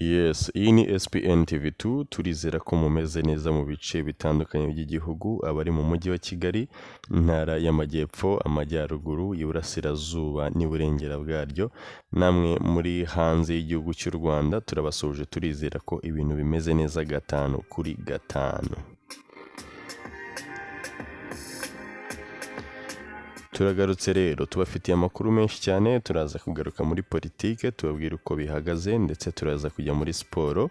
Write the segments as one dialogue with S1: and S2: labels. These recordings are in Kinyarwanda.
S1: Yes, iyi ni SPN TV2, turizera ko mumeze neza mu bice bitandukanye by'igihugu, abari mu mujyi wa Kigali, intara y'Amajyepfo, Amajyaruguru, Iburasirazuba n'Iburengera bwaryo, namwe muri hanze y'igihugu cy'u Rwanda, turabasuhuje turizera ko ibintu bimeze neza gatanu kuri gatanu. Turagarutse rero tubafitiye amakuru menshi cyane, turaza kugaruka muri politike tubabwira uko bihagaze ndetse turaza kujya muri siporo,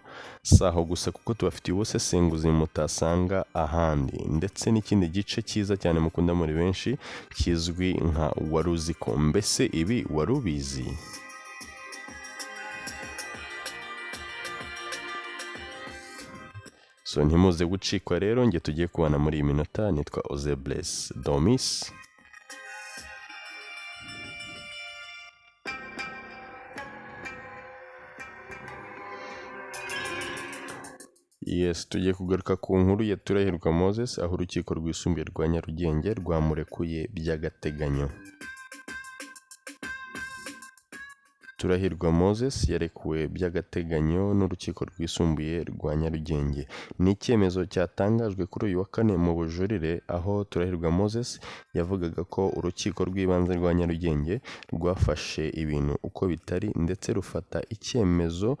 S1: si aho gusa kuko tubafitiye ubusesenguzi mutasanga ahandi ndetse n'ikindi gice cyiza cyane mukunda muri benshi kizwi nka wari uzi ko, mbese ibi wari ubizi? So ntimuze gucikwa rero, njye tugiye kubana muri iyi minota nitwa Oze Bless Domis. Yes, tugiye kugaruka ku nkuru ya Turahirwa Moses aho urukiko rwisumbuye rwa Nyarugenge rwamurekuye by'agateganyo. Turahirwa Moses yarekuwe by'agateganyo n'urukiko rwisumbuye rwa Nyarugenge. Ni icyemezo cyatangajwe kuri uyu wa kane mu bujurire aho Turahirwa Moses yavugaga ko urukiko rw'ibanze rwa Nyarugenge rwafashe ibintu uko bitari ndetse rufata icyemezo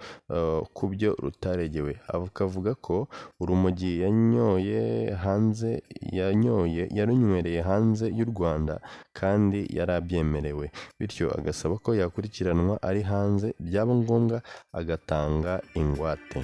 S1: ku byo rutaregewe. Akavuga ko urumogi yanyoye hanze yanyoye yarunywereye hanze y'u Rwanda kandi yari abyemerewe, bityo agasaba ko yakurikiranwa ari hanze byaba ngombwa agatanga ingwate.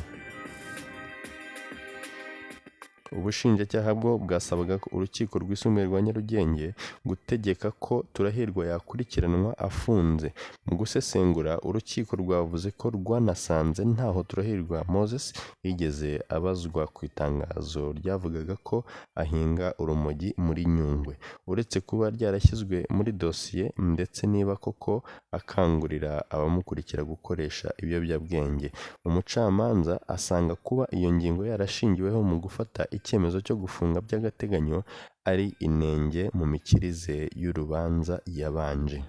S1: Ubushinjacyaha bwo bwasabaga ko urukiko rwisumbuye rwa Nyarugenge gutegeka ko Turahirwa yakurikiranwa afunze. Mu gusesengura, urukiko rwavuze ko rwanasanze ntaho Turahirwa Moses yigeze abazwa ku itangazo ryavugaga ko ahinga urumogi muri Nyungwe, uretse kuba ryarashyizwe muri dosiye ndetse niba koko akangurira abamukurikira gukoresha ibiyobyabwenge. Umucamanza asanga kuba iyo ngingo yarashingiweho mu gufata icyemezo cyo gufunga by'agateganyo ari inenge mu mikirize y'urubanza yabanje.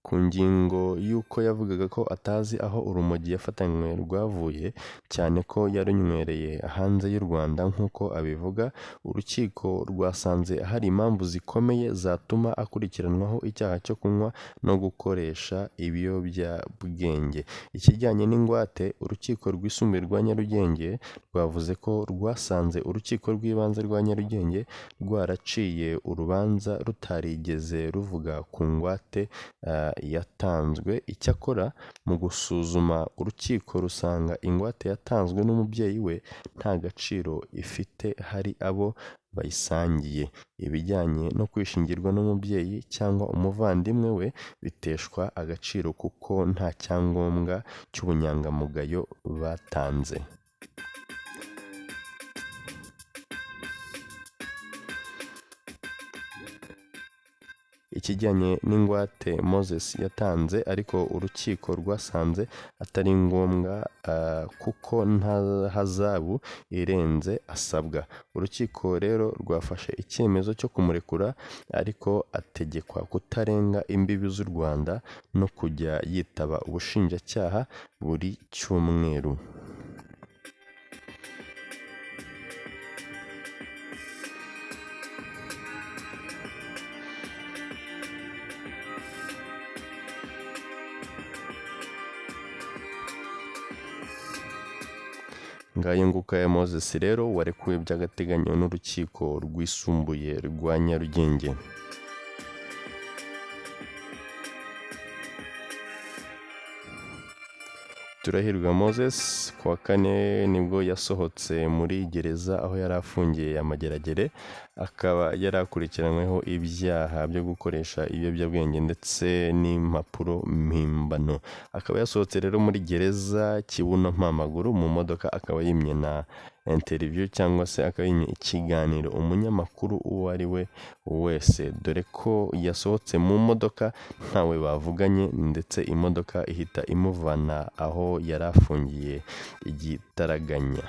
S1: Ku ngingo y'uko yavugaga ko atazi aho urumogi yafatanywe rwavuye, cyane ko yarunywereye hanze y'u Rwanda nk'uko abivuga, urukiko rwasanze hari impamvu zikomeye zatuma akurikiranwaho icyaha cyo kunywa no gukoresha ibiyobyabwenge. Ikijyanye n'ingwate, urukiko rwisumbuye rwa Nyarugenge rwavuze ko rwasanze urukiko rw'ibanze rwa Nyarugenge rwaraciye urubanza rutarigeze ruvuga ku ngwate yatanzwe. Icyakora mu gusuzuma urukiko rusanga ingwate yatanzwe n'umubyeyi we nta gaciro ifite hari abo bayisangiye. Ibijyanye no kwishingirwa n'umubyeyi cyangwa umuvandimwe we biteshwa agaciro kuko nta cyangombwa cy'ubunyangamugayo batanze. Ikijyanye n'ingwate Moses yatanze ariko urukiko rwasanze atari ngombwa kuko nta hazabu irenze asabwa. Urukiko rero rwafashe icyemezo cyo kumurekura ariko ategekwa kutarenga imbibi z'u Rwanda no kujya yitaba ubushinjacyaha buri cyumweru. Ngayo nguko ya Moses rero warekuwe by'agateganyo n'urukiko rwisumbuye rwa Nyarugenge. Turahirwa Moses ku wa kane nibwo yasohotse muri gereza aho yari afungiye amageragere, akaba yari akurikiranyweho ibyaha byo gukoresha ibiyobyabwenge ndetse n'impapuro mpimbano. Akaba yasohotse rero muri gereza kibuno mpamaguru mu modoka, akaba yimye na interview cyangwa se akaba yimye ikiganiro umunyamakuru uwo ari we wese, dore ko yasohotse mu modoka ntawe bavuganye ndetse imodoka ihita imuvana aho yari afungiye igitaraganya.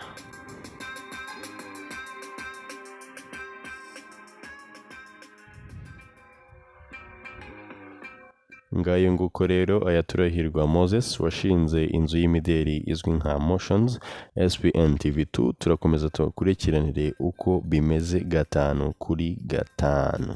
S1: Ngayo nguko rero aya Turahirwa Moses washinze inzu y'imideli izwi nka Moshions. SPN TV2 turakomeza tubakurikiranire uko bimeze gatanu kuri gatanu.